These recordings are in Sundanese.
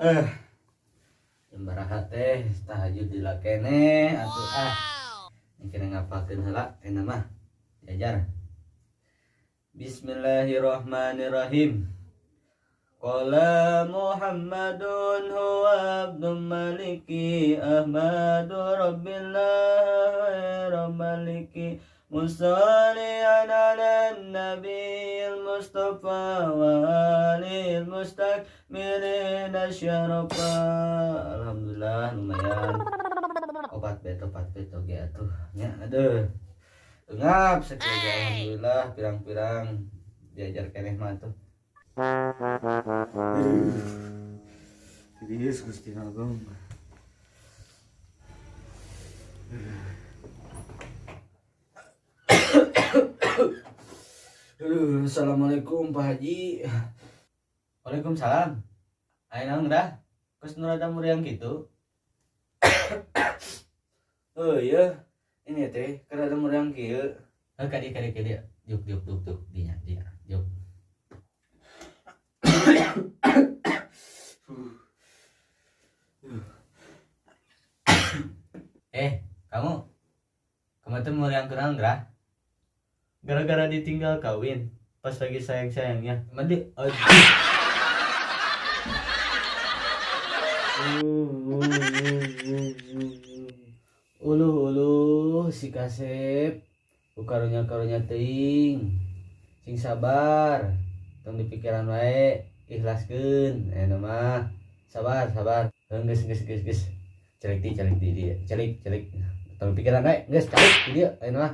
Jam baraha teh tahajud dilakene atuh ah. Ini kena ngapalkeun heula enak mah. Diajar. Bismillahirrahmanirrahim. Qala Muhammadun huwa abdul maliki ahmadu rabbillah maliki musallian ala nabiyil mustafa wa alil mustakmilin asyarafa. Alhamdulillah lumayan. Opat bet oge atuh nya aduh. Ngap sakieu alhamdulillah pirang-pirang diajar keneh mah atuh. Serius Gusti Agung. Aduh, assalamualaikum Pak Haji. Waalaikumsalam. Ayo naon dah? Kos nu rada muriang kitu. Oh iya, ini teh keur rada muriang kieu. Heuh ka dieu ka dieu. Juk juk juk juk dinya dia. Juk. Kamu kemarin muriang kunaon gerah? Gara-gara ditinggal kawin pas lagi sayang-sayangnya. Mandi. Aduh. Uluh uluh si kasep. Ku karunya-karunya teuing. Sing sabar. Tong dipikiran wae, ikhlaskeun. Eta mah sabar sabar. Geus geus geus geus. Celik di dia. Celik celik. Tong pikiran wae, geus calik di dia ayeuna mah.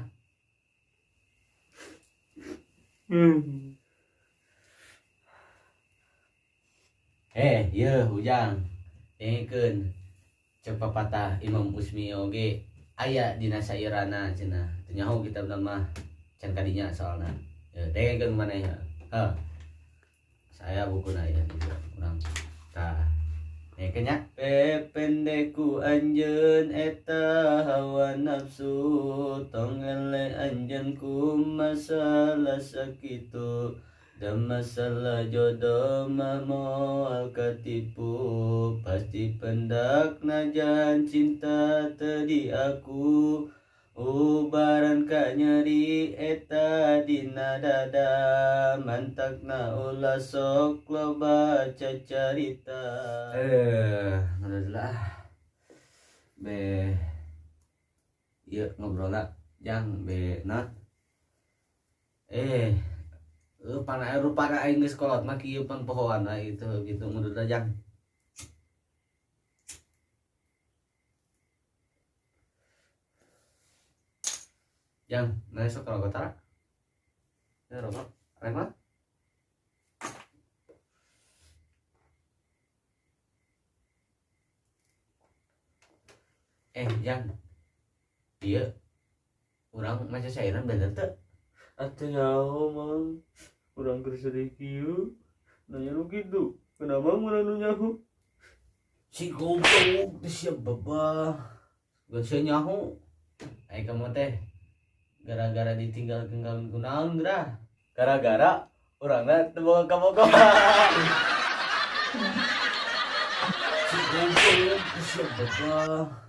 Ieu Ujang. Dengekeun ceuk papatah Imam Usmi oge aya dina sairana cenah. Teu nyaho kitabna mah can kadinya soalna. Yeuh dengekeun maneh ya. Heuh. Saya bukuna ieu urang. Tah. Dengekeun nya. Pependeku anjeun eta hawa nafsu tong ele anjeun ku masalah sakitu. Dan masalah jodoh mah moal katipu pasti pendak najan cinta tadi aku ubaran ka nyeri eta dina dada mantakna ulah sok loba cacarita. Alhamdulillah be ieu ngobrolna jang be na pana rupana aing geus kolot mah kieu pan pohoan itu gitu ngudud jang. Jang, mana sok rokok tara? Ya rokok, rek mah? Jang. Ieu urang maca sairan bener teu? Atuh nyaho mang, urang keur sedih kieu, nanya nu kitu, kenapa mun anu nyaho? Si goblok teh sia babah. Geus nyaho. Ai kamu teh gara-gara ditinggal kawin kunaon gerah? Gara-gara urangna teu boga kabogoh. Si goblok teh sia babah.